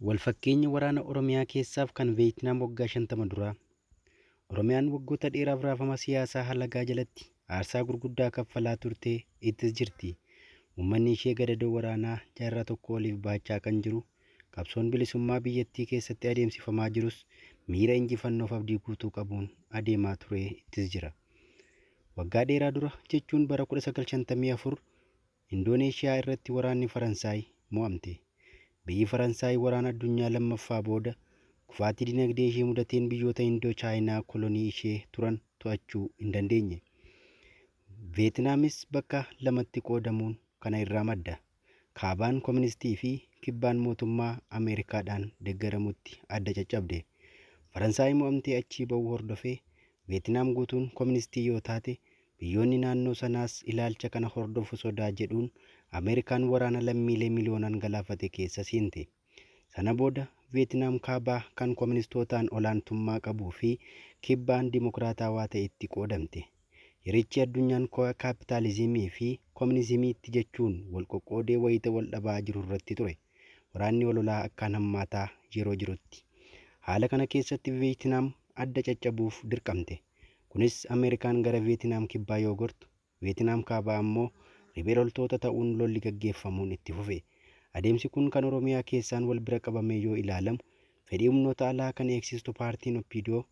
Walfakkeenya waraana Oromiyaa keessaaf kan Veeytinaam waggaa 50 duraa. Oromiyaan waggoota dheeraaf raafama siyaasaa halagaa jalatti aarsaa gurguddaa kaffalaa turtee ittis jirti. Uummanni ishee gadadoo waraanaa jaarraa tokkoo oliif baachaa kan jiru, qabsoon bilisummaa biyyattii keessatti adeemsifamaa jirus miira injifannoof abdii guutuu qabuun adeemaa turee ittis jira. Waggaa dheeraa dura jechuun bara 1954 Indooneeshiyaa irratti waraanni Faransaay mo'amte. Biyyi Faransaay waraana addunyaa lammaffaa booda kufaatii dinagdee ishee mudateen biyyoota Indoo Chaayinaa kolonii ishee turan to'achuu hin dandeenye. Veetinaamis bakka lamatti qoodamuun kana irraa madda. Kaabaan koministii fi kibbaan mootummaa Ameerikaadhaan deggaramutti adda caccabde. Faransaay mo'amtee achii ba'uu hordofee Veetinaam guutuun koministii yoo taate biyyoonni naannoo sanaas ilaalcha kana hordofu sodaa jedhuun Ameerikaan waraana lammiilee miliyoonaan galaafate keessa seente. Sana booda Veetinaam Kaabaa kan koministootaan olaantummaa qabuu fi Kibbaan dimokiraataawaa ta'etti qoodamte. Yerichi addunyaan kaappitaalizimii fi kominizimiitti jechuun wal qoqqoodee wayita wal dhabaa jirurratti ture. Waraanni ololaa akkaan hammaataa yeroo jirutti. Haala kana keessatti Veetinaam adda caccabuuf dirqamte. Kunis Ameerikaan gara Veetinaam Kibbaa yoo gortu, Veetinaam Kaabaa ammoo riphee loltoota ta'uun lolli gaggeeffamuun itti fufe. Adeemsi kun kan Oromiyaa keessaan wal bira qabamee yoo ilaalamu, fedhii humnoota alaa kan eegsistu paartiin OPDO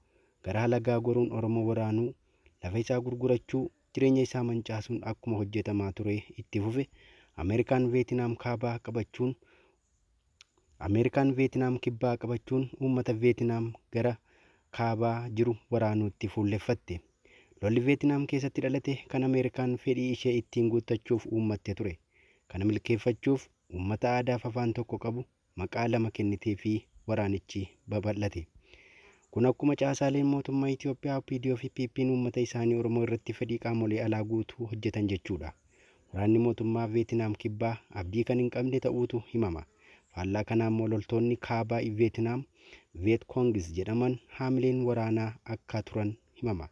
gara halagaa goruun Oromoo waraanuu, lafa isaa gurgurachuu, jireenya isaa mancaasuun akkuma hojjetamaa ture itti fufe, Ameerikaan Veetinaam Kaabaa qabachuun Ameerikaan Veetinaam Kibbaa qabachuun uummata Veetinaam gara Kaabaa jiru waraanuutti fuulleffatte. Lolli Veetinaam keessatti dhalate kan Ameerikaan fedhii ishee ittiin guuttachuuf uummatte ture. Kana milkeeffachuuf uummata aadaaf afaan tokko qabu maqaa lama kenniteefii waraanichi babal'ate. Kun akkuma caasaaleen mootummaa Itoophiyaa OPDO fi PPn uummata isaanii Oromoo irratti fedhii qaamolee alaa guutuu hojjetan jechuudha. Waraanni mootummaa Veetinaam Kibbaa abdii kan hin qabne ta'uutu himama. Faallaa kanaa immoo loltoonni Kaabaa Veetinaam Veet Koongis jedhaman haamileen waraanaa akka turan himama.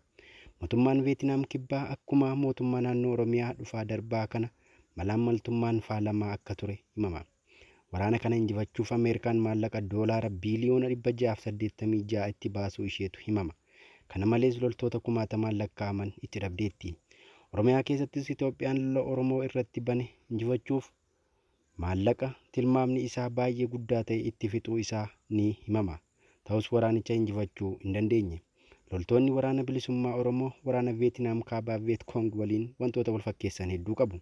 Mootummaan Veetinaam Kibbaa akkuma mootummaa naannoo Oromiyaa dhufaa darbaa kana malaammaltummaan faalamaa akka ture himama. Waraana kana injifachuuf Ameerikaan maallaqa doolaara biiliyoona 686 itti baasuu isheetu himama. Kana malees loltoota kumaatamaan lakkaa'aman itti dhabdeetti. Oromiyaa keessattis Itoophiyaan lola Oromoo irratti bane injifachuuf maallaqa tilmaamni isaa baay'ee guddaa ta'e itti fixuu isaa ni himama. Ta'us waraanicha injifachuu hin dandeenye. Loltoonni Waraana Bilisummaa Oromoo waraana Veetinaam Kaabaa Veet Koong waliin wantoota wal fakkeessan hedduu qabu.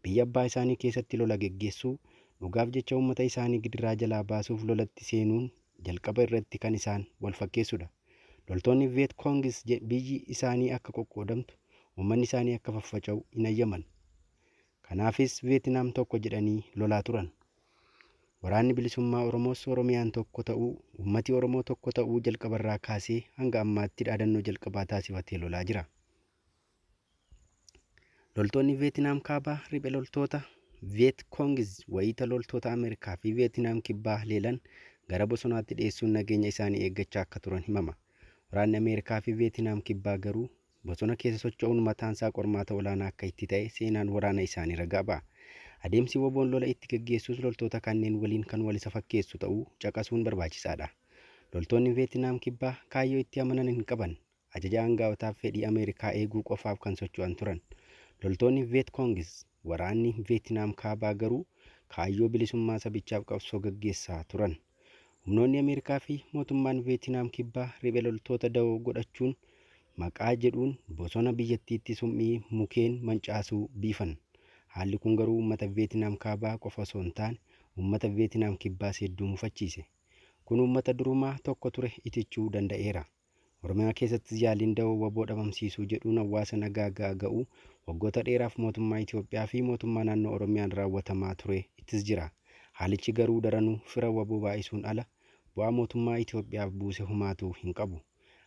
Biyya abbaa isaanii keessatti lola geggeessuu, dhugaaf jecha uummata isaanii gidiraa jalaa baasuuf lolatti seenuun jalqaba irratti kan isaan wal fakkeessudha. Loltoonni Veet Koongis biyyi isaanii akka qoqqoodamtu, uummanni isaanii akka faffaca'u hin hayyaman. Kanaafis Veetinaam tokko jedhanii lolaa turan. Waraanni Bilisummaa Oromoos Oromiyaan tokko ta'uu, uummati Oromoo tokko ta'uu jalqabarraa kaasee hanga ammaatti dhaadannoo jalqabaa taasifatee lolaa jira. Loltoonni Veetinaam Kaabaa riphe loltoota Veet Koongis wayita loltoota Ameerikaa fi Veetinaam Kibbaa haleelan gara bosonaatti dheessuun nageenya isaanii eeggachaa akka turan himama. Waraanni Ameerikaa fi Veetinaam Kibbaa garuu bosona keessa socho'uun mataansaa qormaata olaanaa akka itti ta'e seenaan waraana isaanii ragaa ba'a. Adeemsi WBOn lola itti gaggeessus loltoota kanneen waliin kan wal isa fakkeessu ta'uu caqasuun barbaachisaadha. Loltoonni Veetinaam Kibbaa kaayyoo itti amanan hin qaban. Ajaja aangaa'otaaf fedhii Ameerikaa eeguu qofaaf kan socho'an turan. Loltoonni Veet Koongis, waraanni Veetinaam Kaabaa garuu kaayyoo bilisummaa sabichaaf qabsoo gaggeessaa turan. Humnoonni Ameerikaa fi mootummaan Veetinaam Kibbaa riphe loltoota dawoo godhachuun maqaa jedhuun bosona biyyattiitti summii mukeen mancaasuu biifan. Haalli kun garuu uummata Veetinaam Kaabaa qofa osoo hin taane uummata Veetinaam Kibbaas hedduu mufachiise. Kun uummata durumaa tokko ture itichuu danda'eera. Oromiyaa keessattis yaaliin dawoo wbo dhabamsiisuu jedhuun hawaasa nagaa gaaga'uu waggoota dheeraaf mootummaa Itoophiyaa fi mootummaa naannoo Oromiyaan raawwatamaa ture ittis jira. Haalichi garuu daranuu fira wbo baay'isuun ala bu'aa mootummaa Itoophiyaaf buuse homaatuu hin qabu.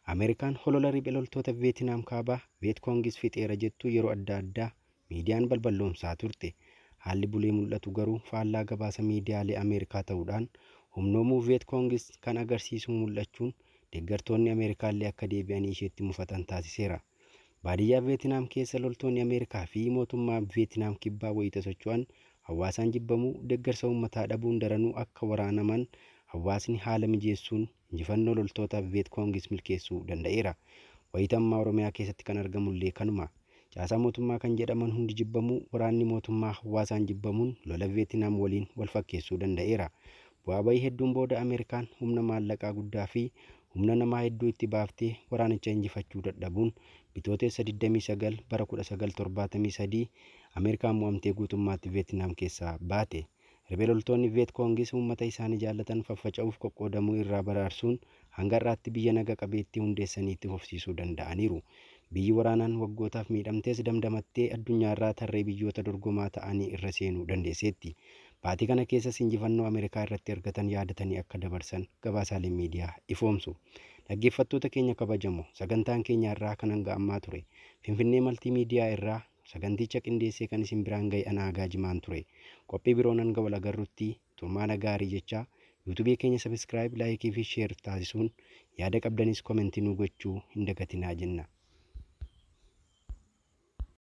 Ameerikaan holola riphe loltoota Veetinaam Kaabaa Veet Koongis fixeera jettu yeroo adda addaa miidiyaan balballoomsaa turte. Haalli bulee mul'atu garuu faallaa gabaasa miidiyaalee Ameerikaa ta'uudhaan humnoomuu Veet Koongis kan agarsiisu mul'achuun deeggartoonni Ameerikaallee akka deebi'anii isheetti mufatan taasiseera. Baadiyyaa Veetinaam keessa loltoonni Ameerikaa fi mootummaa Veetinaam Kibbaa wayita socho'an hawaasaan jibbamuu, deeggarsa uummataa dhabuun daranuu akka waraanaman hawaasni haala mijeessuun injifannoo loltoota Veetkoongis milkeessuu danda'eera. Wayita ammaa Oromiyaa keessatti kan argamullee kanuma. Caasaa mootummaa kan jedhaman hundi jibbamuu, waraanni mootummaa hawaasaan jibbamuun lola Veetinaam waliin wal fakkeessuu danda'eera. Bu'aa bayii hedduun booda Ameerikaan humna maallaqaa guddaa fi humna namaa hedduu itti baaftee waraanicha injifachuu dadhabuun Bitootessa 29 bara 1973 Ameerikaan mo'amtee guutummaatti Veetinaam keessaa baate. Riphee loltoonni Veetkoongis uummata isaanii jaallatan faffaca'uuf qoqqoodamuu irraa baraarsuun hanga har'aatti biyya naga qabeettii hundeessanii itti fufsiisuu danda'aniiru. Biyyi waraanaan waggootaaf miidhamtes damdamattee addunyaarraa tarree biyyoota dorgomaa ta'anii irra seenuu dandeesseetti. Baatii kana keessas injifannoo Ameerikaa irratti argatan yaadatanii akka dabarsan gabaasaaleen miidiyaa ifoomsu. Dhaggeeffattoota keenya kabajamoo, sagantaan keenya irraa kan hanga ammaa ture. Finfinnee Maltii Miidiyaa irraa saganticha qindeessee kan isin biraan ga'e ana Aagaa Jimaan ture. Qophii biroon hanga wal agarrutti turmaana gaarii jechaa, yuutuubii keenya subscribe, like fi share taasisuun yaada qabdanis comment nuu gochuu hin dagatinaa jenna.